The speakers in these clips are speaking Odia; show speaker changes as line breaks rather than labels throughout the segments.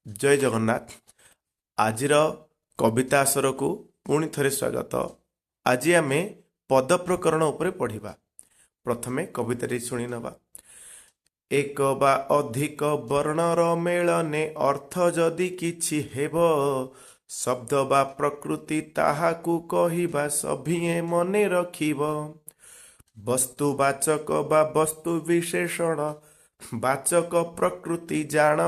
ଜୟ ଜଗନ୍ନାଥ। ଆଜିର କବିତା ଆସରକୁ ପୁଣି ଥରେ ସ୍ୱାଗତ। ଆଜି ଆମେ ପଦ ପ୍ରକରଣ ଉପରେ ପଢ଼ିବା। ପ୍ରଥମେ କବିତାଟି ଶୁଣି ନେବା। ଏକ ବା ଅଧିକ ବର୍ଣ୍ଣର ମେଳନେ ଅର୍ଥ ଯଦି କିଛି ହେବ, ଶବ୍ଦ ବା ପ୍ରକୃତି ତାହାକୁ କହିବା ସଭିଏଁ ମନେ ରଖିବ। ବସ୍ତୁବାଚକ ବା ବସ୍ତୁ ବିଶେଷଣ ବାଚକ ପ୍ରକୃତି ଜାଣ,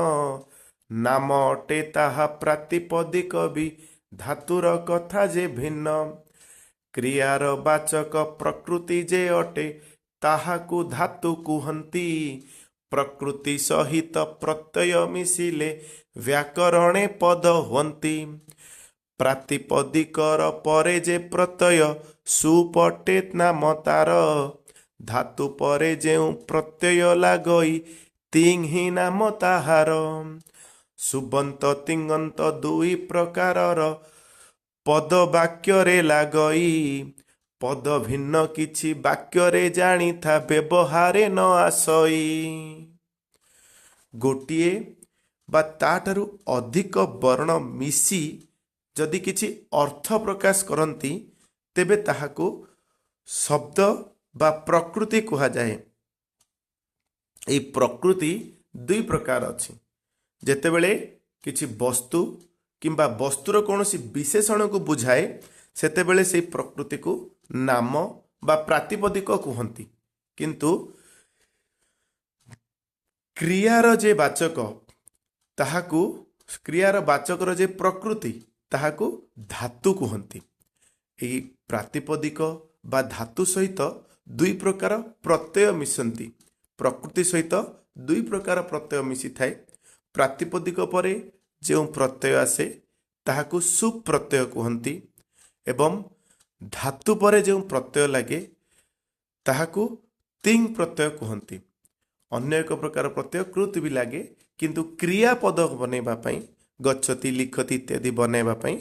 ନାମ ଅଟେ ତାହା ପ୍ରାତିପଦିକ ବି ଧାତୁର କଥା ଯେ ଭିନ୍ନ। କ୍ରିୟାର ବାଚକ ପ୍ରକୃତି ଯେ ଅଟେ ତାହାକୁ ଧାତୁ କୁହନ୍ତି, ପ୍ରକୃତି ସହିତ ପ୍ରତ୍ୟୟ ମିଶିଲେ ବ୍ୟାକରଣେ ପଦ ହୁଅନ୍ତି। ପ୍ରାତିପଦିକର ପରେ ଯେ ପ୍ରତ୍ୟୟ ସୁପଟେ ନାମ ତାର, ଧାତୁ ପରେ ଯେଉଁ ପ୍ରତ୍ୟୟ ଲାଗଇ ତିଂ ହିଁ ନାମ ତାହାର। ସୁବନ୍ତ ତିଙ୍ଗନ୍ତ ଦୁଇ ପ୍ରକାରର ପଦ ବାକ୍ୟରେ ଲାଗଇ, ପଦ ଭିନ୍ନ କିଛି ବାକ୍ୟରେ ଜାଣିଥା ବ୍ୟବହାରେ ନ ଆସଇ। ଗୋଟିଏ ବା ତାଠାରୁ ଅଧିକ ବର୍ଣ୍ଣ ମିଶି ଯଦି କିଛି ଅର୍ଥ ପ୍ରକାଶ କରନ୍ତି, ତେବେ ତାହାକୁ ଶବ୍ଦ ବା ପ୍ରକୃତି କୁହାଯାଏ। ଏହି ପ୍ରକୃତି ଦୁଇ ପ୍ରକାର ଅଛି। ଯେତେବେଳେ କିଛି ବସ୍ତୁ କିମ୍ବା ବସ୍ତୁର କୌଣସି ବିଶେଷଣକୁ ବୁଝାଏ, ସେତେବେଳେ ସେଇ ପ୍ରକୃତିକୁ ନାମ ବା ପ୍ରାତିପଦିକ କୁହନ୍ତି। କିନ୍ତୁ କ୍ରିୟାର ଯେ ବାଚକ, ତାହାକୁ କ୍ରିୟାର ବାଚକର ଯେ ପ୍ରକୃତି, ତାହାକୁ ଧାତୁ କୁହନ୍ତି। ଏହି ପ୍ରାତିପଦିକ ବା ଧାତୁ ସହିତ ଦୁଇ ପ୍ରକାର ପ୍ରତ୍ୟୟ ମିଶନ୍ତି। ପ୍ରକୃତି ସହିତ ଦୁଇ ପ୍ରକାର ପ୍ରତ୍ୟୟ ମିଶିଥାଏ। ପ୍ରାତିପଦିକ ପରେ ଯେଉଁ ପ୍ରତ୍ୟୟ ଆସେ ତାହାକୁ ସୁପ୍ରତ୍ୟୟ କୁହନ୍ତି ଏବଂ ଧାତୁ ପରେ ଯେଉଁ ପ୍ରତ୍ୟୟ ଲାଗେ ତାହାକୁ ତିଂ ପ୍ରତ୍ୟୟ କୁହନ୍ତି। ଅନ୍ୟ ଏକ ପ୍ରକାର ପ୍ରତ୍ୟୟ କୃତ ବି ଲାଗେ, କିନ୍ତୁ କ୍ରିୟାପଦ ବନେଇବା ପାଇଁ, ଗଚ୍ଛତି, ଲିଖତି ଇତ୍ୟାଦି ବନାଇବା ପାଇଁ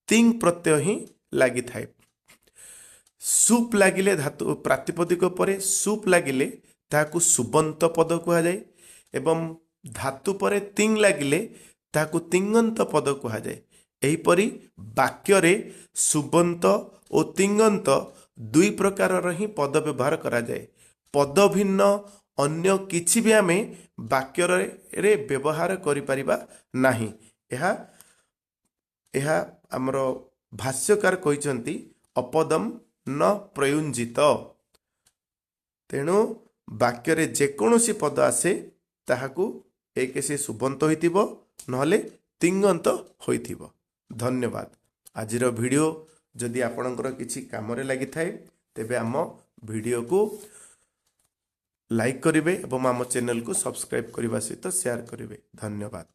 ତିଂ ପ୍ରତ୍ୟୟ ହିଁ ଲାଗିଥାଏ। ସୁପ୍ ଲାଗିଲେ, ଧାତୁ ପ୍ରାତିପଦିକ ପରେ ସୁପ୍ ଲାଗିଲେ ତାହାକୁ ସୁବନ୍ତ ପଦ କୁହାଯାଏ ଏବଂ ଧାତୁ ପରେ ତିଂ ଲାଗିଲେ ତାହାକୁ ତିଙ୍ଗନ୍ତ ପଦ କୁହାଯାଏ। ଏହିପରି ବାକ୍ୟରେ ସୁବନ୍ତ ଓ ତିଙ୍ଗନ୍ତ ଦୁଇ ପ୍ରକାରର ହିଁ ପଦ ବ୍ୟବହାର କରାଯାଏ। ପଦ ଭିନ୍ନ ଅନ୍ୟ କିଛି ବି ଆମେ ବାକ୍ୟରେ ବ୍ୟବହାର କରିପାରିବା ନାହିଁ। ଏହା ଆମର ଭାଷ୍ୟକାର କହିଛନ୍ତି, ଅପଦମ ନ ପ୍ରୟୁଞ୍ଜିତ। ତେଣୁ ବାକ୍ୟରେ ଯେକୌଣସି ପଦ ଆସେ, ତାହାକୁ ଏକ ସେ ସୁବନ୍ତ ହୋଇଥିବ, ନହେଲେ ତିଙ୍ଗନ୍ତ ହୋଇଥିବ। ଧନ୍ୟବାଦ। ଆଜିର ଭିଡ଼ିଓ ଯଦି ଆପଣଙ୍କର କିଛି କାମରେ ଲାଗିଥାଏ, ତେବେ ଆମ ଭିଡ଼ିଓକୁ ଲାଇକ୍ କରିବେ ଏବଂ ଆମ ଚ୍ୟାନେଲକୁ ସବସ୍କ୍ରାଇବ୍ କରିବା ସହିତ ସେୟାର କରିବେ। ଧନ୍ୟବାଦ।